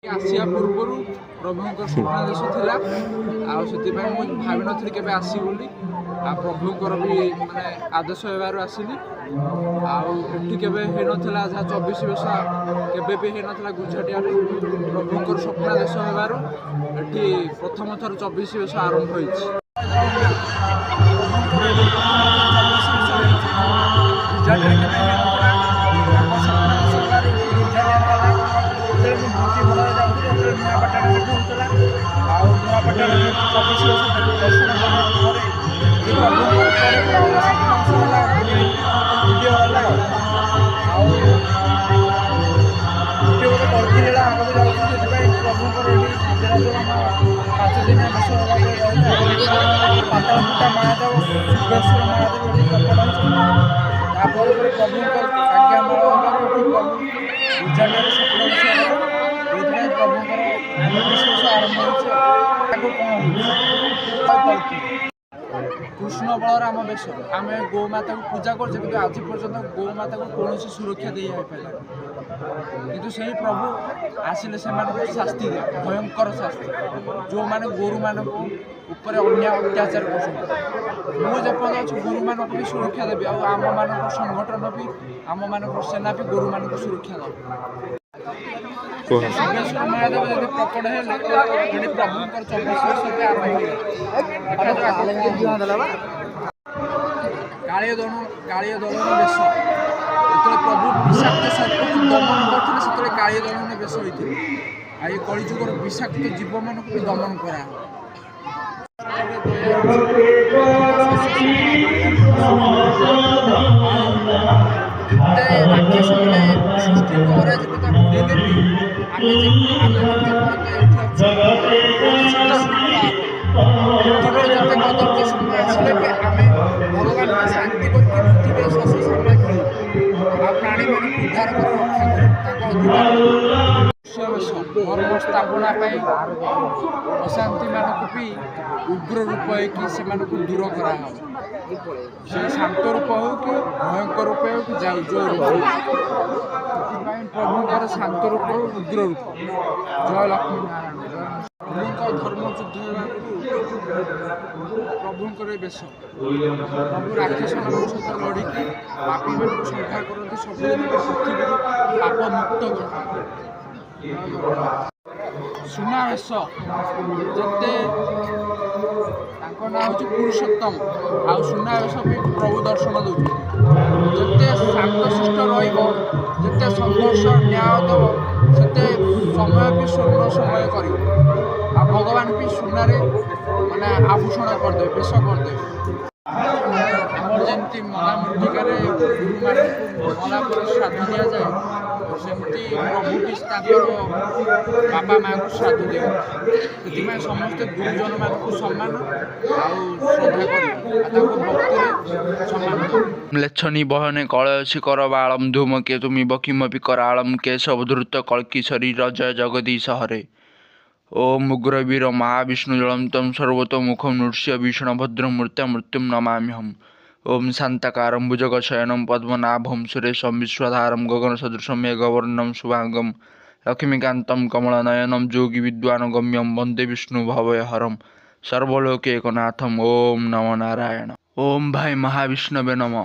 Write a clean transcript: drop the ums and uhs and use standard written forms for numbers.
ଆସିବା ପୂର୍ବରୁ ପ୍ରଭୁଙ୍କର ସ୍ୱପ୍ନାଦେଶ ଥିଲା, ଆଉ ସେଥିପାଇଁ ମୁଁ ଭାବିନଥିଲି କେବେ ଆସିବି ବୋଲି। ଆଉ ପ୍ରଭୁଙ୍କର ବି ମାନେ ଆଦେଶ ହେବାରୁ ଆସିଲି। ଆଉ ଏଠି କେବେ ହେଇନଥିଲା, ଯାହା 24 ବେଶ କେବେ ବି ହେଇନଥିଲା ଗୁଝାଟିଆରେ। ପ୍ରଭୁଙ୍କର ସ୍ୱପ୍ନାଦେଶ ହେବାରୁ ଏଠି ପ୍ରଥମ ଥର 24 ବେଶ ଆରମ୍ଭ ହୋଇଛି। ପ୍ରଭୁଙ୍କର ଏଠି ପ୍ରଥମ ଥର 24 ବେଶ ହେଇଛି। ଗୁଝାଟିଆରେ କେବେ ହେଇନଥିଲା। ତାଙ୍କ ସ୍ୱପ୍ନାଦେଶ ହେବାରୁ ଏଠି ଗୁଝାଟିଆରେ ହେଲା। ଯେତେବେଳେ ମୁଁ ଭୋଜି ଭଡ଼ାରେ ଯାଉଥିଲି, ସେତେବେଳେ ନୂଆପାଟଣାରେ ବି ହେଉଥିଲା। ଆଉ ନୂଆପାଟଣାରେ 24 ବେଶ ଦର୍ଶନ କରିବା ପରେ ଏ ପ୍ରଭୁଙ୍କର ପରେ ପୁରା ସ୍ୱପ୍ନାଦେଶ ହେଲା, ଭିଡ଼ିଓ ହେଲା। ଆଉ ଭିଡ଼ିଓ ଗୋଟେ କରିଥିଲି, ଆଗକୁ ଯାଉଛି। ସେଥିପାଇଁ ପ୍ରଭୁଙ୍କର ଏଠି ବିରାଜମାନ 5 ଦିନିଆ ବେଶ ହେବା ପରେ ରହିଲା। ପାତାଳଫୁଟା ମହାଦେବ, ଶୁଭେଶ୍ୱର ମହାଦେବ ଏଠି ପ୍ରକଟ ହେଇଛନ୍ତି। ତାପରେ ପରେ ପ୍ରଭୁଙ୍କର ଆଜ୍ଞାମାଳ ହେବାରୁ ଏଠି ପ୍ରଭୁ ଗୁଜାଟିଆରେ ସ୍ୱପ୍ନାଦେଶ ହେଲା। ଯେଉଁଥିପାଇଁ ପ୍ରଭୁଙ୍କର 24 ବେଶ ଆରମ୍ଭ ହେଇଛି। ଆଉ ଆଗକୁ କ'ଣ ହେଉଛି? କୃଷ୍ଣ ବଳରାମ ବେଶ। ଆମେ ଗୋମାତାକୁ ପୂଜା କରୁଛେ, କିନ୍ତୁ ଆଜି ପର୍ଯ୍ୟନ୍ତ ଗୋମାତାକୁ କୌଣସି ସୁରକ୍ଷା ଦେଇ ହେଇପାରିଲାନି। କିନ୍ତୁ ସେହି ପ୍ରଭୁ ଆସିଲେ ସେମାନଙ୍କୁ ଶାସ୍ତି ଦେବେ, ଭୟଙ୍କର ଶାସ୍ତି, ଯେଉଁମାନେ ଗୋରୁମାନଙ୍କୁ ଉପରେ ଅନ୍ୟାୟ ଅତ୍ୟାଚାର କରୁଛନ୍ତି। ମୁଁ ଯେପର୍ଯ୍ୟନ୍ତ ଅଛି, ଗୋରୁମାନଙ୍କୁ ବି ସୁରକ୍ଷା ଦେବି। ଆଉ ଆମମାନଙ୍କ ସଂଗଠନ ବି, ଆମମାନଙ୍କର ସେନା ବି ଗୋରୁମାନଙ୍କୁ ସୁରକ୍ଷା ଦେବ। କୁହ। ଶିବେଶ୍ୱର ମହାଦେବ ଯଦି ପ୍ରକଟ ହେଲେ, ସେଠି ପ୍ରଭୁଙ୍କର 24 ବେଶ ବି ଆରମ୍ଭ ହେଇଗଲା। ଦେଖାଯାଉ ଆଗକୁ କଣ ହେଉଛି। କାଳିୟ ଦଳନ, କାଳିୟ ଦଳନ ବେଶ। ଯେତେବେଳେ ପ୍ରଭୁ ବିଷାକ୍ତ ସର୍ପକୁ ଦମନ କରୁଥିଲେ, ସେତେବେଳେ କାଳିୟ ଦଳନ ବେଶ ହୋଇଥିଲେ। ଆଉ ଏ କଳିଯୁଗର ବିଷାକ୍ତ ଜୀବମାନଙ୍କୁ ବି ଦମନ କରାହବ। ଦୟା ଅଛି, ଯେତେ ରାକ୍ଷସମାନେ ସୃଷ୍ଟିକୁ ଅରାଜକତା ବଢ଼େଇଲେ ବି ଆମେ ଯେ ଆମେମାନେ ଯେପର୍ଯ୍ୟନ୍ତ ଏଇଠି ଅଛୁ, କୌଣସି ବିଶୃଙ୍ଖଳା ହବନି। ପୃଥିବୀରେ ଯେତେ କଦର୍ଯ୍ୟ ସମୟ ଆସିଲେ ବି ଆମେ ଭଗବାନଙ୍କୁ ଶାନ୍ତି କରିକି ପୃଥିବୀରେ ଶସ୍ୟ ଶ୍ୟାମଳା ଖେଳିବୁ ଆଉ ପ୍ରାଣୀମାନଙ୍କୁ ଉଦ୍ଧାର କରି ରକ୍ଷା କରିବୁ ତାଙ୍କ ଅଧିକାର। ବେଶ ଧର୍ମ ସ୍ଥାପନା ପାଇଁ ଅଶାନ୍ତିମାନଙ୍କୁ ବି ଉଗ୍ର ରୂପ ହେଇକି ସେମାନଙ୍କୁ ଦୂର କରାହବ। ସେ ଶାନ୍ତ ରୂପ ହଉ କି ଭୟଙ୍କର ରୂପ ହେଉ କି ଯାଉ ଯେଉଁ ରୂପ ହଉ, ସେଥିପାଇଁ ପ୍ରଭୁଙ୍କର ଶାନ୍ତ ରୂପ, ଉଗ୍ର ରୂପ। ଜୟ ଲକ୍ଷ୍ମୀ ନାରାୟଣ, ଜୟ। ପ୍ରଭୁଙ୍କ ଧର୍ମ ଯୁଦ୍ଧ ହେବା ଆଗରୁ ପ୍ରଭୁଙ୍କର ଏ ବେଶ। ପ୍ରଭୁ ରାକ୍ଷସମାନଙ୍କ ସହିତ ଲଢ଼ିକି ପାପୀମାନଙ୍କୁ ସଂହାର କରନ୍ତି, ସବୁଦିନ ପୃଥିବୀରୁ ପାପ ମୁକ୍ତ କରନ୍ତି। ସୁନାବେଶ ଯେତେ, ତାଙ୍କ ନାଁ ହେଉଛି ପୁରୁଷୋତ୍ତମ। ଆଉ ସୁନାବେଶ ବି ପ୍ରଭୁ ଦର୍ଶନ ଦେଉଛନ୍ତି। ଯେତେ ଶାନ୍ତଶିଷ୍ଟ ରହିବ, ଯେତେ ସଂଘର୍ଷ ନ୍ୟାୟ ଦେବ, ସେତେ ସମୟ ବି ସ୍ୱର୍ଣ୍ଣ ସମୟ କରିବ। ଆଉ ଭଗବାନ ବି ସୁନାରେ ମାନେ ଆଭୂଷଣ କରିଦେବେ, ବେଶ କରିଦେବେ। ଆମର ଯେମିତି ମଲା ମୃତ୍ତିକାରେ ଗୁରୁମାନଙ୍କୁ ମଲା ପରେ ଶ୍ରାଦ୍ଧ ଦିଆଯାଏ, ସେମିତି ପ୍ରଭୁ ବି ତାଙ୍କର ବାପା ମାଆଙ୍କୁ ଶ୍ରାଦ୍ଧ ଦିଅନ୍ତି। ସେଥିପାଇଁ ସମସ୍ତେ ଗୁରୁଜନମାନଙ୍କୁ ସମ୍ମାନ ଆଉ ଶ୍ରଦ୍ଧା କରିବେ ଆଉ ତାଙ୍କୁ ଭକ୍ତିରେ ସମ୍ମାନ ଦେବେ। ମ୍ଲେଚ୍ଛନି ବହନେ କଳୟସି କରବାଳಂ ଧୂମକେତୁମିବ କିମପି କରାଳಂ କେଶବ ଧୃତ କଳ୍କି ଶରୀର ଜୟ ଜଗଦୀଶ ହରେ। ଓମ୍ ଉଗ୍ରବୀର ମହାବିଷ୍ଣୁ ଜ୍ୱଳନ୍ତಂ ସର୍ବତୋମୁଖಂ ନୃସିଂହ ଭୀଷଣ ଭଦ୍ରମୂର୍ତ୍ତି ମୃତ୍ୟୁಂ ନମାମ୍ୟହಂ। ଓମ୍ ଶାନ୍ତାକାରಂ ଭୁଜଗଶୟନಂ ପଦ୍ମନାଭಂ ସୁରେଶಂ ବିଶ୍ୱାଧାରಂ ଗଗନ ସଦୃଶం ମେଘବର୍ଣ୍ଣಂ ଶୁଭାଙ୍ଗಂ ଲକ୍ଷ୍ମୀକାନ୍ତಂ କମଳନୟନಂ ଯୋଗୀ ବିଦ୍ୱାନ ଗମ୍ୟಂ ବନ୍ଦେ ବିଷ୍ଣୁ ଭବଭୟହରಂ ସର୍ବଲୋକୈକନାଥಂ। ଓମ୍ ନମୋ ନାରାୟଣ। ଓମ୍ ଭାଇ ମହାବିଷ୍ଣବେ ନମଃ।